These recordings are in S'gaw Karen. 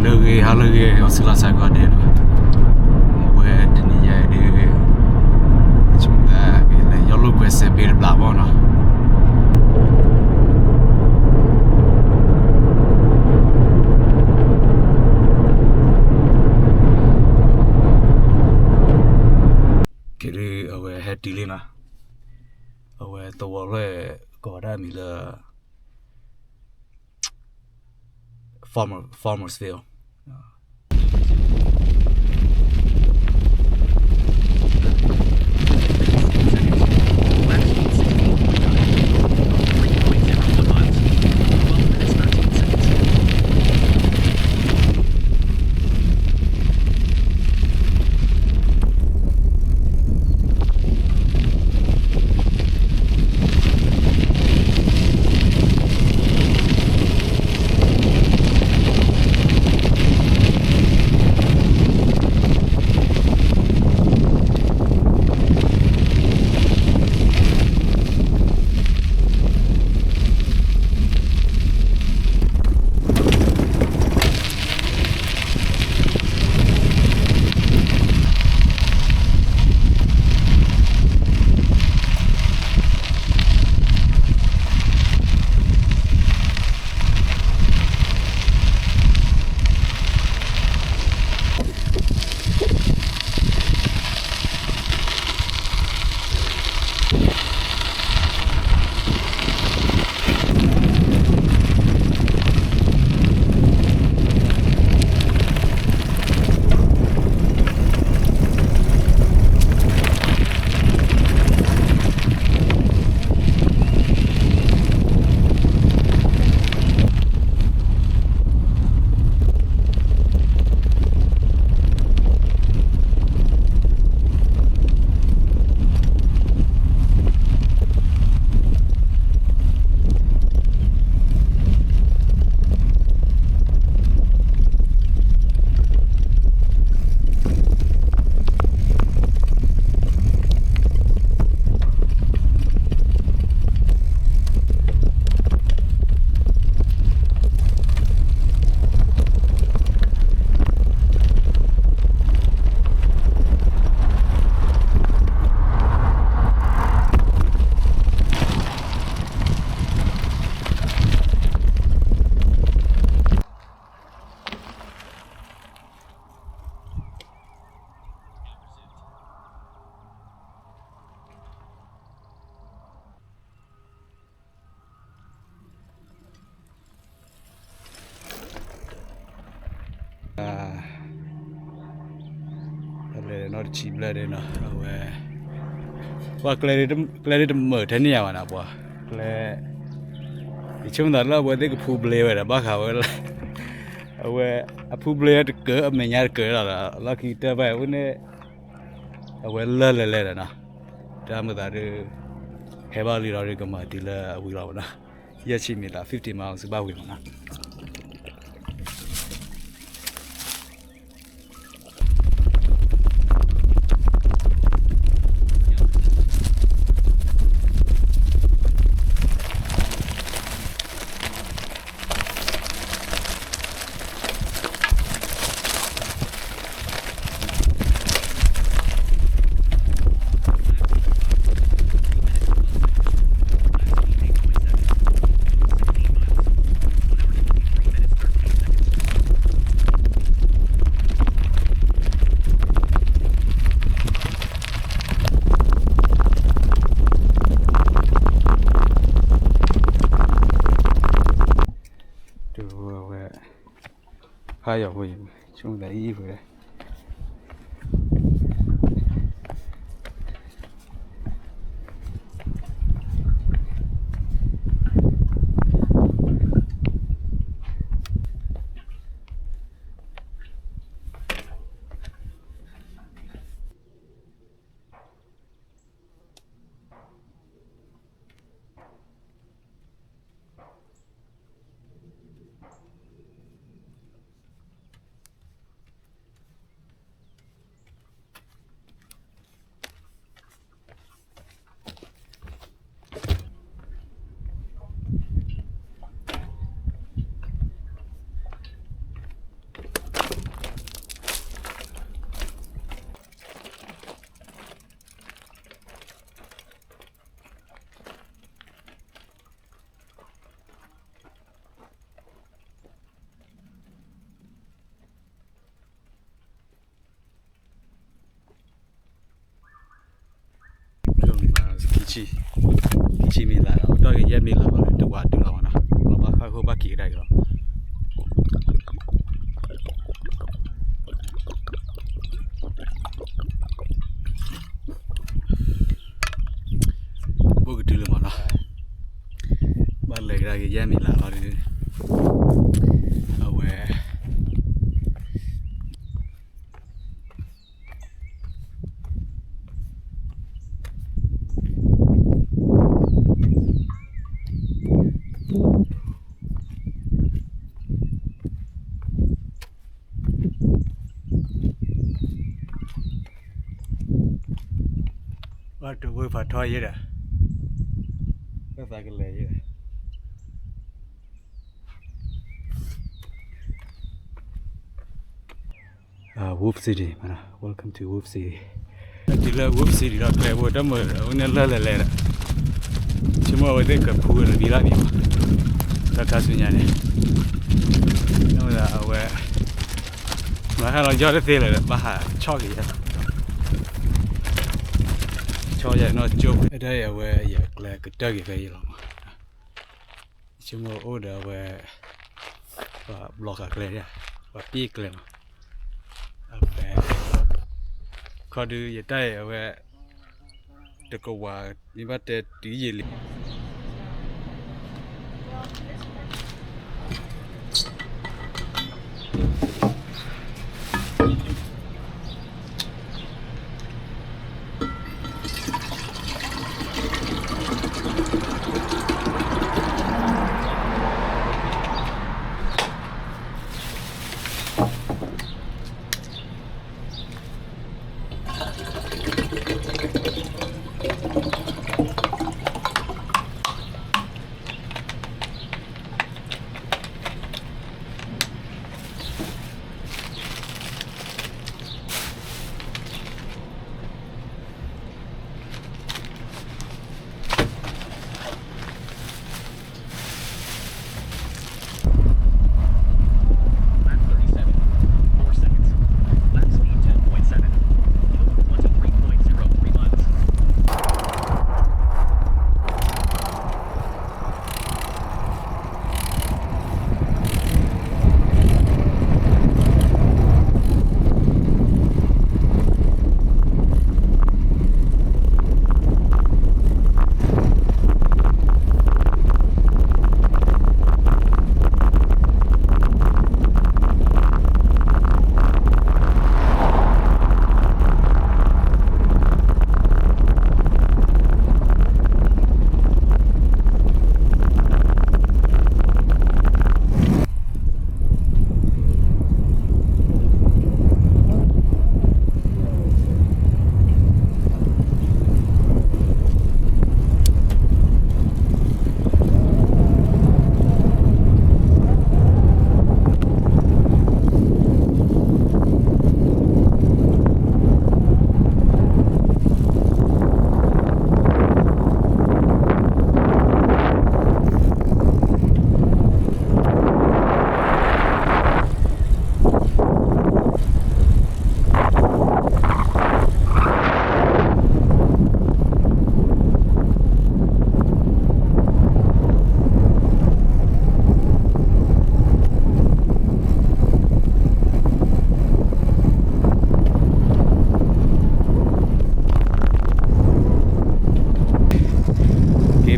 လၢဂ့ၤ ဟါလၢဂ့ၤ အီၣ်ဆူၣ်လီၤစၢ်ကိးဂၤဒဲးနီၤ, အဝဲတနံၤညါအံၤဒုး ဆိကမိၣ်သး ကလဲၤယီၢ်လိာ်ကွဲစဲးဘ့တဘျီဘၣ်နီၤ. ကဲဒုး အဝဲဟဲတုၤလံနီၤ, အဝဲသဝီဖျၢၣ် ကိးဝဲဒၣ်အမံၤလၢ Farmer, Farmersville.ပလဲၤနီတဆံဘျဲၣ်ဒ်နီၤ အဝဲ ပှၤကျဲဒ်တမုာ်ထဲန့ၣ်ယၤဘၣ်နီၤ ပှၤကျဲ ယဆိကမိၣ်သးလၢအဝဲသ့ၣ်ကဖူဘျ့ဝဲဒီး ဘၣ်ဃးဝဲလၢ အဝဲ အဖူဘျ့တကၢၢ် အမဲာ်ညါတကၢၢ်လီၤဒီး လီၢ်ခံကတၢၢ်ဘၣ်ဝဲန့ၣ် အဝဲလၢၢ်လဲၤလဲၤဒီးနီၤ တၢ်မုာ်သးဒုး ဟဲဘၣ်လံလီၤဒုး ကမၤတုၤလၢအဝံၤလီၤဘၣ်နီၤ ယဲၢ်ဆံမံၤလီၤ fifty miles ဘၣ်ဝံၤလီၤနီၤ တုၤဝဲ ဖးယီၤဖိ ဆိကမိၣ်သးအံၤဝဲ ပ ဆံ, ခံဆံမံလၢ်ဒီး အိၣ်တ့ၢ်က့ၤယဲၢ်မံလၢ်လီၤဒီး တဝးတုၤလီၤမးနီၤ, ဘၣ်ဃးဃိဘၣ်က့ၤကဒါက့ၤလီၤ. ဘိၣ်ကတုၤလၢမးနီၤ, ဘၣ်လဲၤကဒါက့ၤယဲၢ်မံလၢ်လီၤဒီး အဝဲ ဘၣ်တဝဲဖးထီယဲဒီး ဘၣ်သးကလဲၤယဲဒီး Wolf City မးနီၤ, Welcome to Wolf City. တုၤလၢ Wolf City ဒီး ကျဲဘိတမုာ် အဝဲန့ၣ်လၢလဲၤလဲၤဒီး ဆိကမိၣ်အဝဲသ့ၣ်ကဖူဝဲလၢဘံလၢ်ဘံမး, တၢ်ခါဆူညါန့ၣ် အဝဲ မၤဟဲလီၤယီၢ်တသ့လၢၤဒီး ဘၣ်ဟးဆီၣ်က့ၤယဲ, ဆီၣ်ယဲနီၢ်ကၠိ, အတၢ်အံၤအဝဲယကျဲကတၢၢ်က့ၤဖဲယံၤလီၤမး, ဆိကမိၣ်အိၣ်ဒီးအဝဲ ပှၤဘျီဃာ်ကျဲ, ပှၤပ့ၢ်ကျဲမး, အဝဲ ခီဒုးယတၢ်အံၤအဝဲ တကဝၤ မ့ၢ်ဘၣ်တဲတုၤယံာ်လံ က့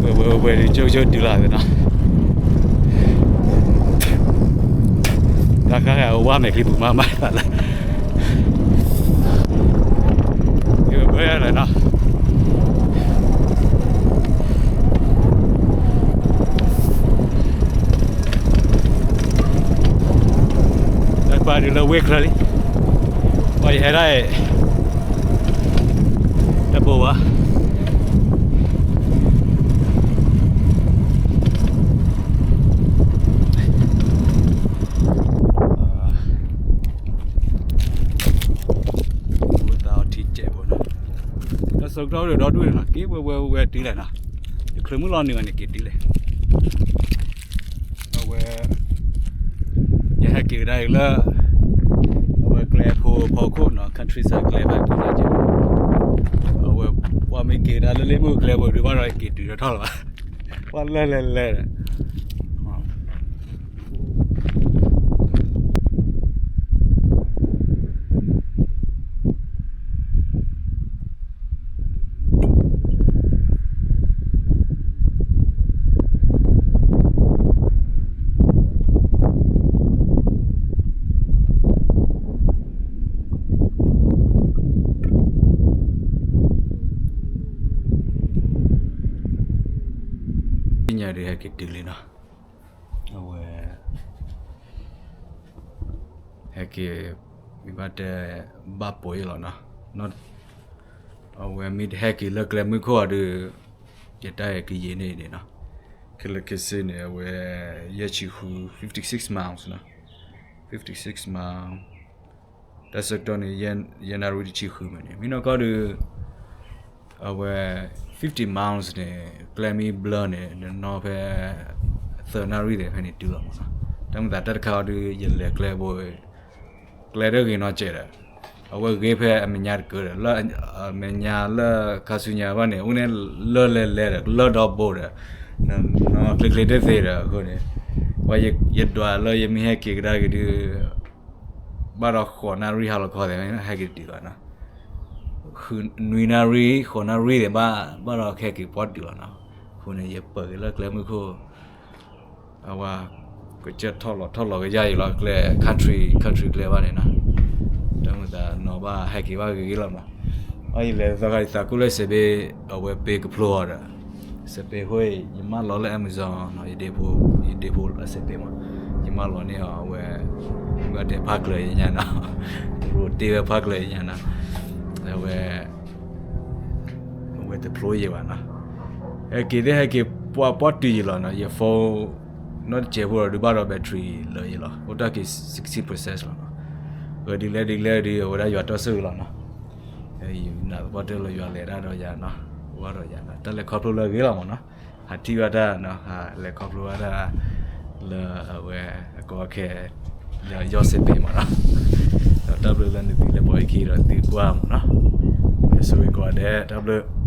ၤပှဲၤပှဲၤပှဲၤပှဲၤဒီး ကၠိကၠိတုၤလီၤသ့နီၤ, တၢ်ခါခါအဝါမဲာ်ချံပူၤမးမးသးလၢ က့ၤပှဲၤပှဲၤလီၤနီၤ, တၢ်ကွၢ်ဒုးလၢဝ့ၢ်ချၢလံ, ပှၤယဟဲဒၣ်အံၤ တဘိဘၣ် ဝဲသးအီထံကဲးဘိနီၤ, တၢ်ဆၢကတီၢ်အိၣ်ဒီးဒီဒူၣ်န့ၣ်နီၤ, က့ၤဝဲဝဲဝဲတုၤလဲၣ်နီၤ, ယချုးမုၢ်လီၤနုာ်ဘၣ်န့ၣ်က့ၤတုၤလဲၣ်, အဝဲ ယဟဲက့ၤကဒါအံၤလၢ အဝဲကျဲဖိဖီခိၣ်နီၤ, countryside ကျဲဘၣ်တုၤလၢက့ၤ, အဝဲ ပှၤမ့ၢ်က့ၤတၢ်လၢလ့ၣ်မုၢ်ကျဲပူၤဒုးဘၣ်ဒီးက့ၤတုၤထီၣ်လၢၤဘၣ်, ပှၤလၢလဲၤလဲၤဒီး သ့ၣ်ညါဒုးဟဲက့ၤတုၤလံနီၤ, အဝဲ ဟဲက့ၤ မ့ၢ်ဘၣ်တဲ ဘၣ်ပိာ်အံၤလီၤနီၤ, အဝဲမ့ၢ်တဟဲက့ၤလၢကျဲမုၢ်ခိၣ်အီၤဒုး ယတၢ်အဲၣ်ကယံာ်န့ၣ်န့ၣ်နီၤ, ခဲလၢာ်ခဲဆ့န့ၣ် အဝဲ ယဲၢ်ဆံဃု fifty six miles နီၤ, fifty six mile တၢ်ဆၢကတီၢ်န့ၣ် ယဲၢ်နၣ်ရံၣ်တဆံဃုမ့ၢ်န့ၣ် မ့ၢ်နီၢ်ကီၢ်ဒုး အဝဲ fifty miles န့ၣ် ကျဲမ့ၢ်ဘျၢန့ၣ် နနီၢ်ဖဲ သၢနၣ်ရံၣ်သ့ၣ်ဖဲန့ၣ်တုၤလီၤမ့ၢ်နီၤ, တၢ်မ့ၢ်သးတၢ်တခါအီၤဒုး ယလဲၤကျဲဘိ ကျဲတဂ့ၤနီတစဲးဒီး အဝဲဂ့ၤဖဲအမဲာ်ညါတကၢဒီး လၢအမဲာ်ညါလၢခါဆူညါဘၣ်န့ၣ် အဝဲန့ၣ်လၢလဲၤလဲၤဒီး လၢဒီဘိဒီး နီၢ်နီၢ်ချ့ချ့သ့သ့ဒီး အဃိန့ၣ် ပှၤယဒွးလၢယမ့ၢ်ဟဲက့ၤကဒါက့ၤဒုး ဘၣ်ဒီးဃိးနၣ်ရံၣ်ဟါလီၤခီသ့ၣ် ဟဲက့ၤတတုၤဘၣ်နီၤ, နွံနၣ်ရံၣ်ဃိးနၣ်ရံၣ်သ့ၣ်ဘၣ် ဘၣ်ဒီးဟဲက့ၤပှၤတုၤလီၤနီၤ, အဃိန့ၣ် ယပၢၤက့ၤလၢကျဲမုၢ်ခိၣ် အဝဲ ကစၢၢ်ထီၣ်လီၤထီၣ်လီၤကယါအံၤလီၤ ကျဲ country country ကျဲဘၣ်န့ၣ်နီၤ, တၢ်မ့ၢ်သးနီၤဘၣ်ဟဲက့ၤဘၣ်ဂ့ၤဂ့ၤလီၤမး, အယလဲၤသီခါယသးကူၣ်လၢစပ့း အဝဲပ့ကဖျိအီၤဒီး စပ့းဃိ ယမၢလီၤလၢ Amazon နီၤ, ယဒ့ဖိအစပ့းမး, ယမၢလီၤန့ၢ်အီၤ အဝဲ ဘၣ်တဲဖးကျၢၤယညါနီၤ, ရိတ့ဝဲဖးကျၢၤယညါနီၤ, အဝဲ အဝဲတဖျိယဲၢ်ဘၣ်နီၤ, ဟဲက့ၤသ့ၣ်ဟဲက့ၤပှၤပှၤတုၤယံၤလီၤနီၤ, ယ phone နီတစဲးဖိဒီးဒုးဘၣ်ဒီး battery လၢယလီၤ အိၣ်တ့ၢ်က့ၤ sixteen percent လီၤနီၤ, အဒ်လဲၣ်ဒ်လဲၣ်ဒုး အဝဲဒၣ်ယွၤတီၢ်ဆိၣ်ဂ့ၤလီၤနီၤ, နသပှၢ်တၢၢ်လၢယွၤလဲၤတၢ်ဒီးယၤနီၤ, ဝဲဒီးယၤနီၤ, တၢ်လဲၤခီဖျိလၢအဂ့ၤလီၤမးနီၤ, ဟးထံၣ်ဘၣ်တၢ်နီၤ, ဟးလဲၤခီဖျိဘၣ်တၢ် လၢအဝဲအကီအခဲ လၢယီၢ်စ့းပ့းမးနီၤ, ဒီးတၢ်ဘျုးလၢနသုလဲၤပိာ်အခံဒီးသုကွၢ်မးနီၤ, ယဆိၣ်ဂ့ၤကိးဂၤဒဲး တၢ်ဘျုး